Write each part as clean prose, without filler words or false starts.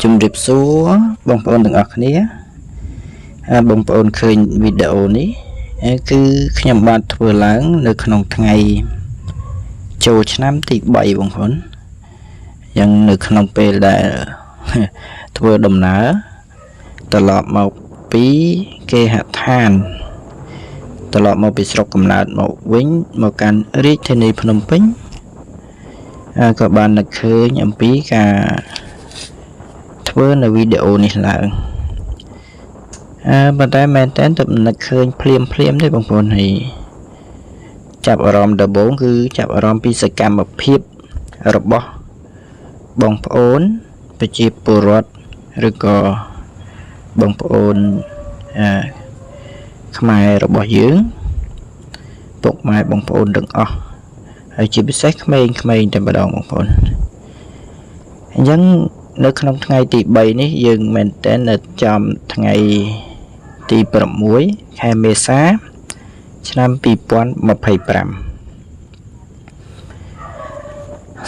ជំរាបសួរបងប្អូនទាំងអស់គ្នាបងប្អូនឃើញវីដេអូនេះគឺខ្ញុំបានធ្វើឡើងនៅក្នុងថ្ងៃចូលឆ្នាំទី3បងប្អូនយ៉ាងនៅក្នុងពេលដែលធ្វើដំណើរត្រឡប់មកពីគេហដ្ឋានត្រឡប់មកពីស្រុកកំណើតមកវិញមកកាន់រាជធានីភ្នំពេញក៏បាននឹកឃើញអំពីការធ្វើនៅវីដេអូនេះឡើងប៉ុន្តែមែនតើទៅនឹកឃើញភ្លាមភ្លាមទេបងប្អូនហើយចាប់អារម្មណ៍ដំបូងគឺចាប់អារម្មណ៍ពីសកម្មភាពរបស់បងប្អូនប្រជាពលរដ្ឋឬក៏បងប្អូនខ្មែររបស់យើងពុកម៉ែបងប្អូនទាំងអស់ហើយជាពិសេសក្មេងៗតែម្ដងបងប្អូនអញ្ចឹងនៅក្នុងថ្ងៃទី3នេះយើងមែនតើនៅចំថ្ងៃទី6ខែមេសាឆ្នាំ2025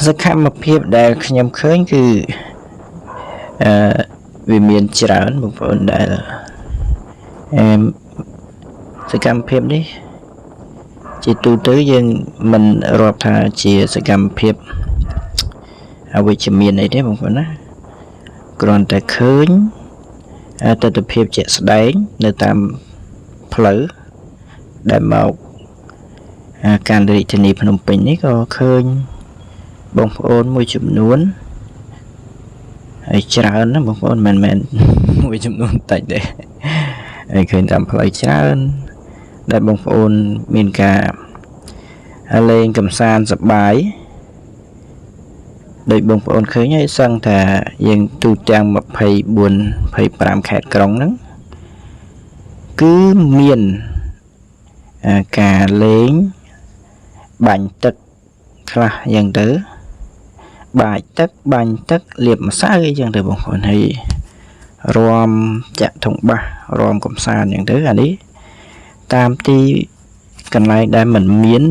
សកម្មភាពដែលខ្ញុំឃើញគឺអឺវាមានច្រើនបងប្អូនដែលអឺសកម្មភាពនេះជាទូទៅយើងមិនរាប់ថាជាសកម្មភាពអវិជ្ជមានអីទេបងប្អូនណាគ្រាន់តែឃើញទស្សនភាពជាក់ស្ដែងនៅតាមផ្លូវដែលមកកាន់រាជធានីភ្នំពេញនេះក៏ឃើញបងប្អូនមួយចំនួនហើយច្រើនណាបងប្អូនមិនមែនមួយចំនួនតិចទេហើយឃើញតាមផ្លូវច្រើនដែលបងប្អូនមានការលេងកំសាន្តសប្បាយដោយបងប្អូនឃើញហើយសឹងថាយើងទូទាំង24 25ខេត្តក្រុងហ្នឹងគឺមានការលេងបាញ់ទឹកខ្លះយ៉ាងទៅបាចទឹកបាញ់ទឹកលាបម្សៅអីចឹងទៅបងប្អូនហើយរាំចាក់ធុងបាសរាំកំសាន្តចឹងទៅអានេះតាមទីកន្លែងដែលមិនមាន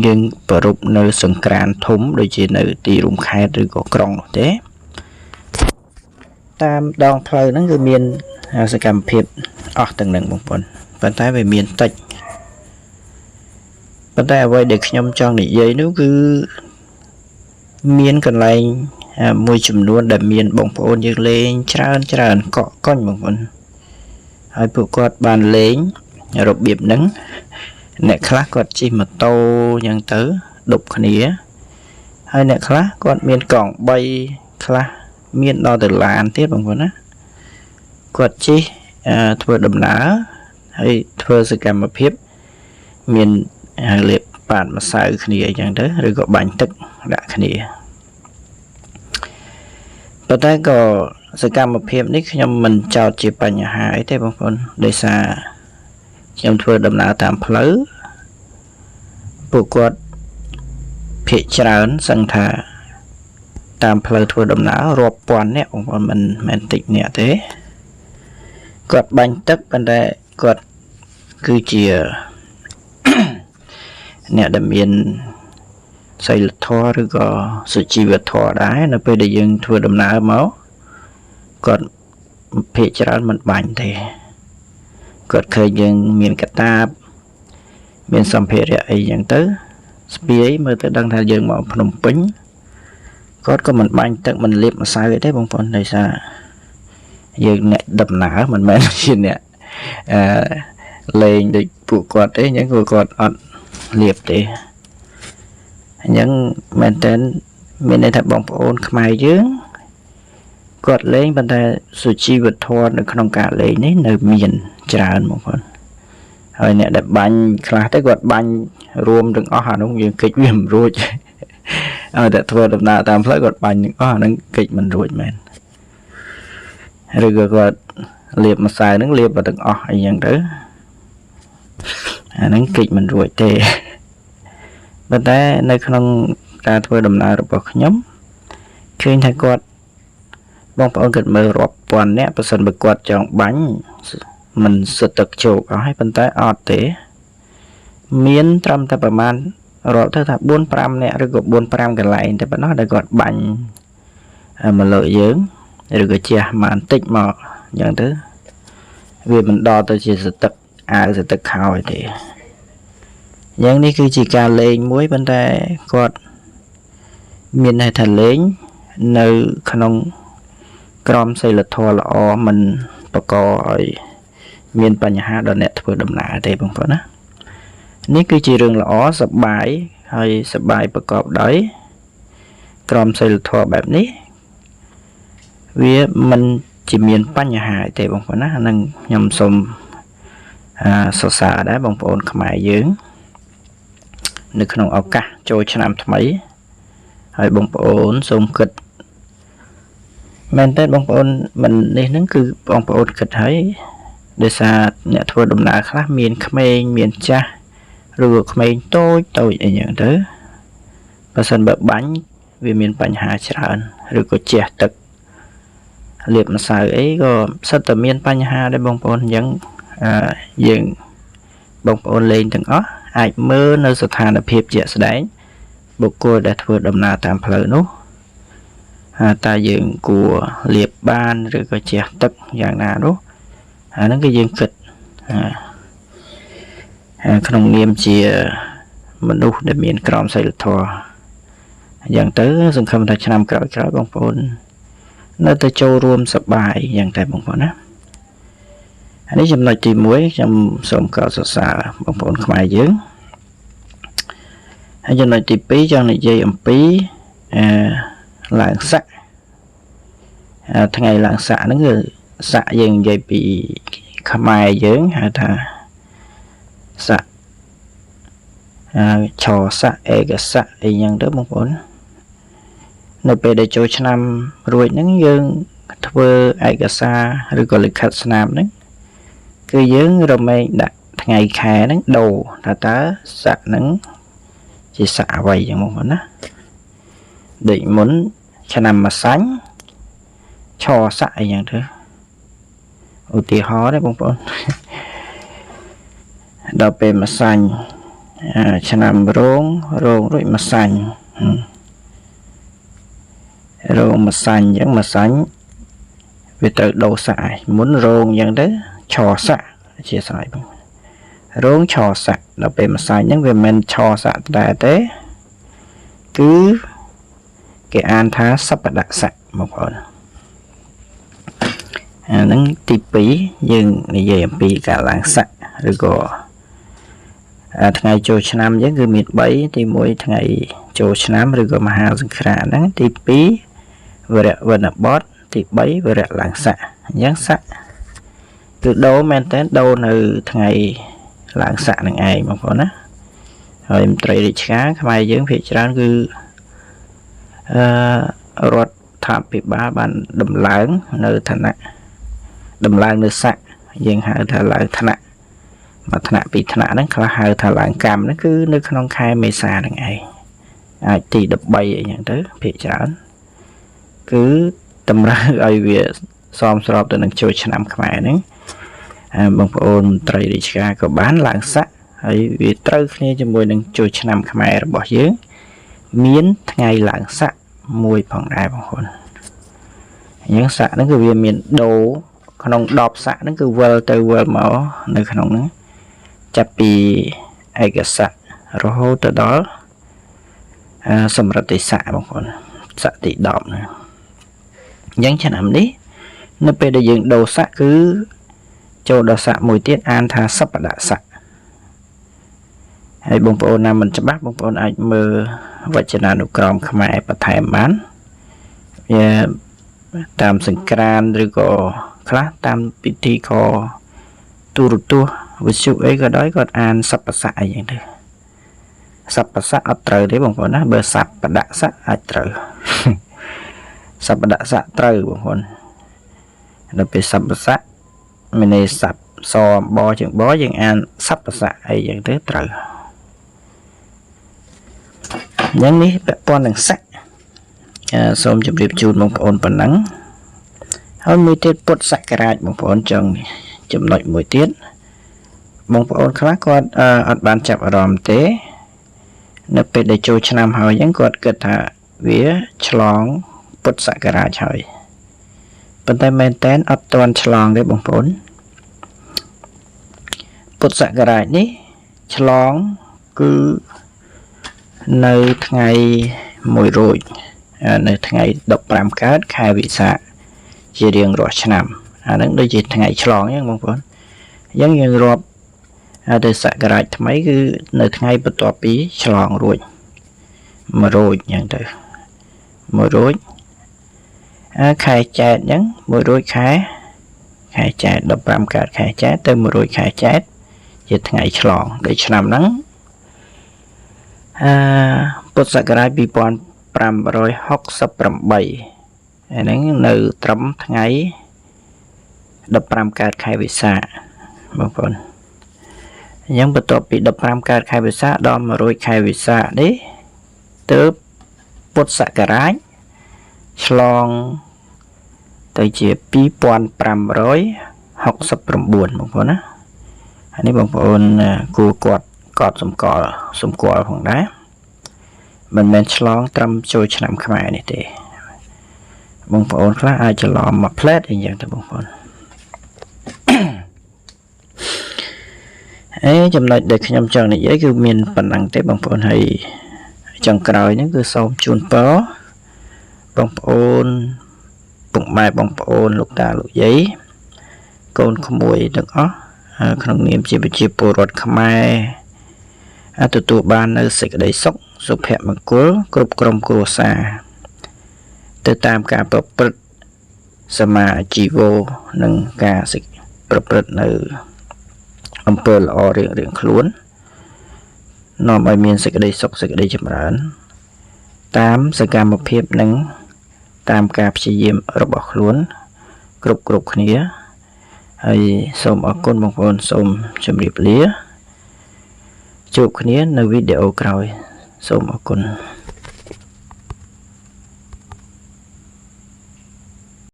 យើងប្រពនៅសង្ក្រានធំដូចជានៅទីរួមខេត្តឬក៏ក្រុងនោះទេតាមដងផ្លូវហ្នឹងគឺមានសកម្មភាពអស់ទាំងនឹងបងប្អូនប៉ុន្តែវាមានតិចប៉ុន្តែអ្វីដែលខ្ញុំចង់និយាយនោះគឺមានកន្លែងមួយចំនួនដែលមានបងប្អូនយើងលេងច្រើនច្រើនកក់កុញបងប្អូនហើយពួកគាត់បានលេងរបៀបហ្នឹងអ្នកខ្លះគាត់ជិះម៉ូតូអញ្ចឹងទៅដប់គ្នាហើយអ្នកខ្លះគាត់មានកង់3ខ្លះមានដល់ទៅឡានទៀតបងប្អូនណាគាត់ជិះធ្វើដំណើរហើយធ្វើសកម្មភាពមានលាបប៉ាតម្សៅគ្នាអញ្ចឹងទៅឬក៏បាញ់ទឹកដាក់គ្នាប៉ុន្តែក៏សកម្មភាពនេះខ្ញុំមិនចោទជាបញ្ហាអីទេបងប្អូនដោយសារខ្ញុំធ្វើដំណើរតាមផ្លូវពួកគាត់ភាកច្រើនសឹងថាតាមផ្លូវធ្វើដំណើររាប់ពាន់នាក់បងប្អូនមិនមែនតិចនាក់ទេគាត់បាញ់ទឹកប៉ុន្តែគាត់គឺជាអ្នកដែលមានសីលធម៌ឬក៏សុជីវធម៌ដែរនៅពេលដែលយើងធ្វើដំណើរមកគាត់ភាកច្រើនមិនបាញ់ទេគាត់ឃើញយើងមានកតាបមានសម្ភារៈអីចឹងទៅស្ពាយមើលទៅដឹងថាយើងមកភ្នំពេញគាត់ក៏មិនបាញ់ទឹកមិនលាបម្សៅអីទេបងប្អូនដោយសារយើងអ្នកដំណើរមិនមែនជាអ្នកអឺលេងដូចពួកគាត់ទេអញ្ចឹងគឺគាត់អត់លាបទេអញ្ចឹងមែនតើមានន័យថាបងប្អូនខ្មែរយើងគាត់លេងប៉ុន្តែសុជីវធម៌នៅក្នុងការលេងនេះនៅមានច្រើនបងប្អូនហើយអ្នកដែលបាញ់ខ្លះទៅគាត់បាញ់រួមទាំងអស់អានោះយើងគេចវាមិនរួចឲ្យតែធ្វើដំណើរតាមផ្លូវគាត់បាញ់ទាំងអស់អាហ្នឹងគេចមិនរួចមែនឬក៏គាត់លាបម្សៅហ្នឹងលាបមកទាំងអស់អីចឹងទៅអាហ្នឹងគេចមិនរួចទេប៉ុន្តែនៅក្នុងការធ្វើដំណើររបស់ខ្ញុំឃើញថាគាត់បងប្អូនគាត់មើលរាប់ពាន់នាក់ប្រសិនបើគាត់ចង់បាញ់មិនសិតទឹកជោគអស់ហើយប៉ុន្តែអត់ទេមានត្រឹមតែប្រមាណរាប់ទៅថា4 5នាក់ឬក៏4 5កន្លែងតែប៉ុណ្ណោះដែលគាត់បាញ់មកលើយើង ឬក៏ជះមកបន្តិចមកអញ្ចឹងទៅវាមិនដល់ទៅជាសទឹកអាវសទឹកខោទេយ៉ាងនេះគឺជាការលេងមួយប៉ុន្តែគាត់មានន័យថាលេងនៅក្នុងក្រមសីលធម៌ល្អមិនបកឲ្យមានបញ្ហាដល់អ្នកធ្វើដំណើរទេបងប្អូនណានេះគឺជារឿងល្អសប្បាយហើយសប្បាយប្រកបដោយក្រមសីលធម៌បែបនេះវាមិនជាមានបញ្ហាទេបងប្អូនណាហ្នឹងខ្ញុំសូមសរសើរដែរបងប្អូនខ្មែរយើងនៅក្នុងឱកាសចូលឆ្នាំថ្មីហើយបងប្អូនសូមគិតមែនតើបងប្អូនមិននេះហ្នឹងគឺបងប្អូនគិតហើយដោយសារអ្នកធ្វើដំណើរខ្លះមានក្មេងមានចាស់ឬក៏ក្មេងតូចតូចអីចឹងទៅបើសិនបើបាញ់វាមានបញ្ហាច្រើនឬក៏ជះទឹកលាបម្សៅអីក៏សិតតែមានបញ្ហាដែរបងប្អូនអញ្ចឹងយើងបងប្អូនលេងទាំងអស់អាចមើលនៅស្ថានភាពជាក់ស្ដែងបុគ្គលដែលធ្វើដំណើរតាមផ្លូវនោះតើយើងគួរលាបបានឬក៏ជះទឹកយ៉ាងណានោះអាហ្នឹងគឺយើងគិតក្នុងនាមជាមនុស្សដែលមានក្រមសីលធម៌អញ្ចឹងទៅសង្ឃឹមថាឆ្នាំក្រោយៗបងប្អូននៅតែចូលរួមសប្បាយយ៉ាងតែបងប្អូនណាអានេះចំណុចទី1ខ្ញុំសូមកោតសរសើរបងប្អូនខ្មែរយើងហើយចំណុចទី2ចង់និយាយអំពីឡើងស័កថ្ងៃឡើងស័កហ្នឹងគឺស័កយើងនិយាយពីខ្មែរយើងហៅថាស័កឆស័កឯកស័កអីចឹងទៅបងប្អូននៅពេលដែលចូលឆ្នាំរួចហ្នឹងយើងធ្វើឯកសារឬក៏លិខិតស្នាមហ្នឹងគឺយើងរមែងដាក់ថ្ងៃខែហ្នឹងដូរថាតើស័កហ្នឹងជាស័កអ្វីចឹងបងប្អូនណាដូចមុនឆ្នាំម្សាញ់ឆស័កអីចឹងទៅឧទាហរណ៍ទេបងប្អូនដល់ពេលម្សាញ់ឆ្នាំរោងរោងរួចម្សាញ់រោងម្សាញ់អញ្ចឹងម្សាញ់វាត្រូវដូរស័កហើយមុនរោងអញ្ចឹងទៅឆស័កអធិស្ឋានបងរោងឆស័កដល់ពេលម្សាញ់ហ្នឹងវាមិនឆស័កដែរទេគឺគេអានថាសពដស័កបងប្អូនអាហ្នឹងទី2យើងនិយាយអំពីការឡើងស័កឬក៏ថ្ងៃចូលឆ្នាំអញ្ចឹងគឺមាន3ទី1ថ្ងៃចូលឆ្នាំឬក៏មហាសង្ក្រាន្តហ្នឹងទី2វរៈវណ្ណបតទី3វរៈឡើងស័កអញ្ចឹងស័កគឺដូរមែនតើដូរនៅថ្ងៃឡើងស័កនឹងឯងបងប្អូនណាហើយមន្ត្រីរាជការខ្មែរយើងភាគច្រើនគឺរដ្ឋាភិបាលបានដំឡើងនៅឋានៈដំឡើងនៅស័កយើងហៅថាឡើងឋានៈមួយថ្នាក់ពីរថ្នាក់ហ្នឹងខ្លះហៅថាឡើងកម្មហ្នឹងគឺនៅក្នុងខែមេសាហ្នឹងឯងអាចទី13អីចឹងទៅភាគច្រើនគឺតម្រូវឲ្យវាសមស្របទៅនឹងចូលឆ្នាំខ្មែរហ្នឹងបងប្អូនមន្ត្រីរាជការក៏បានឡើងស័កហើយវាត្រូវគ្នាជាមួយនឹងចូលឆ្នាំខ្មែររបស់យើងមានថ្ងៃឡើងស័កមួយផងដែរបងប្អូនអញ្ចឹងស័កហ្នឹងគឺវាមានដូរក្នុង10ស័កហ្នឹងគឺវិលទៅវិលមកនៅក្នុងហ្នឹងចាប់ពីឯកស័ករហូតទៅដល់សម្រិទ្ធិស័កបងប្អូនស័កទី10ណាអញ្ចឹងឆ្នាំនេះនៅពេលដែលយើងដូរស័កគឺចូលដល់ស័កមួយទៀតអានថាសពដស័កហើយបងប្អូនណាមិនច្បាស់បងប្អូនអាចមើលវចនានុក្រមខ្មែរបន្ថែមបានវាតាមសង្ក្រាន្តឬក៏ខ្លះតាមពិធីកទូរទស្សន៍វិទ្យុអីក៏ដោយគាត់អានសពស័កអីចឹងទៅសពស័កអត់ត្រូវទេបងប្អូនណាបើសពដស័កអាចត្រូវសពដស័កត្រូវបងប្អូនដល់ពេលសពស័កមានន័យសពសបជាងបយើងអានសពស័កអីចឹងទៅត្រូវអញ្ចឹងនេះពាក់ព័ន្ធនឹងស័កសូមជម្រាបជូនបងប្អូនប៉ុណ្ណឹងហើយមួយទៀតពុទ្ធសករាជបងប្អូនចង់ចំណុចមួយទៀតបងប្អូនខ្លះគាត់អត់បានចាប់អារម្មណ៍ទេនៅពេលដែលចូលឆ្នាំហើយអញ្ចឹងគាត់គិតថាវាឆ្លងពុទ្ធសករាជហើយ ប៉ុន្តែមែនតែនអត់ទាន់ឆ្លងទេបងប្អូនពុទ្ធសករាជនេះឆ្លងគឺនៅថ្ងៃ1រោចនៅថ្ងៃ15កើតខែវិសាខជារៀងរាល់ឆ្នាំអាហ្នឹងដូចជាថ្ងៃឆ្លងអញ្ចឹងបងប្អូនអញ្ចឹងយើងរាប់ទៅសករាជថ្មីគឺនៅថ្ងៃបន្ទាប់ពីឆ្លងរួច1រោចអញ្ចឹងទៅ1រោចខែចែកអញ្ចឹង1រោចខែខែចែក15កើតខែចែកទៅ1រោចខែចែកជាថ្ងៃឆ្លងដូចឆ្នាំហ្នឹងអឺពុទ្ធសករាជ2568អាហ្នឹងនៅត្រឹមថ្ងៃ15កើតខែវិសាខបងប្អូនអញ្ចឹងបន្ទាប់ពី15កើតខែវិសាខដល់100ខែវិសាខនេះទើបពុទ្ធសករាជឆ្លងទៅជា2569បងប្អូនណាអានេះបងប្អូនគួរគាត់កត់សម្គាល់សម្គាល់ផងដែរមិនមែនឆ្លងត្រឹមចូលឆ្នាំខ្មែរនេះទេបងប្អូនខ្លះអាចច្រឡំមួយផ្លែតអីចឹងទៅបងប្អូនអេចំណុចដែលខ្ញុំចង់និយាយគឺមានប៉ុណ្ណឹងទេបងប្អូនហើយចុងក្រោយហ្នឹងគឺសូមជូនពរបងប្អូនពុកម៉ែបងប្អូនលោកតាលោកយាយកូនក្មួយទាំងអស់ក្នុងនាមជាប្រជាពលរដ្ឋខ្មែរទទួលបាននៅសេចក្តីសុខសុភមង្គលគ្រប់ក្រុមគ្រួសារទៅតាមការប្រព្រឹត្តសមាជីវោនិងការប្រព្រឹត្តនៅអំពើល្អរៀងៗខ្លួននាំឲ្យមានសេចក្តីសុខសេចក្តីចម្រើនតាមសកម្មភាពនិងតាមការព្យាយាមរបស់ខ្លួនគ្រប់គ្រប់គ្នាហើយសូមអរគុណបងប្អូនសូមជម្រាបលាជួបគ្នានៅវីដេអូក្រោយសូមអរគុណ។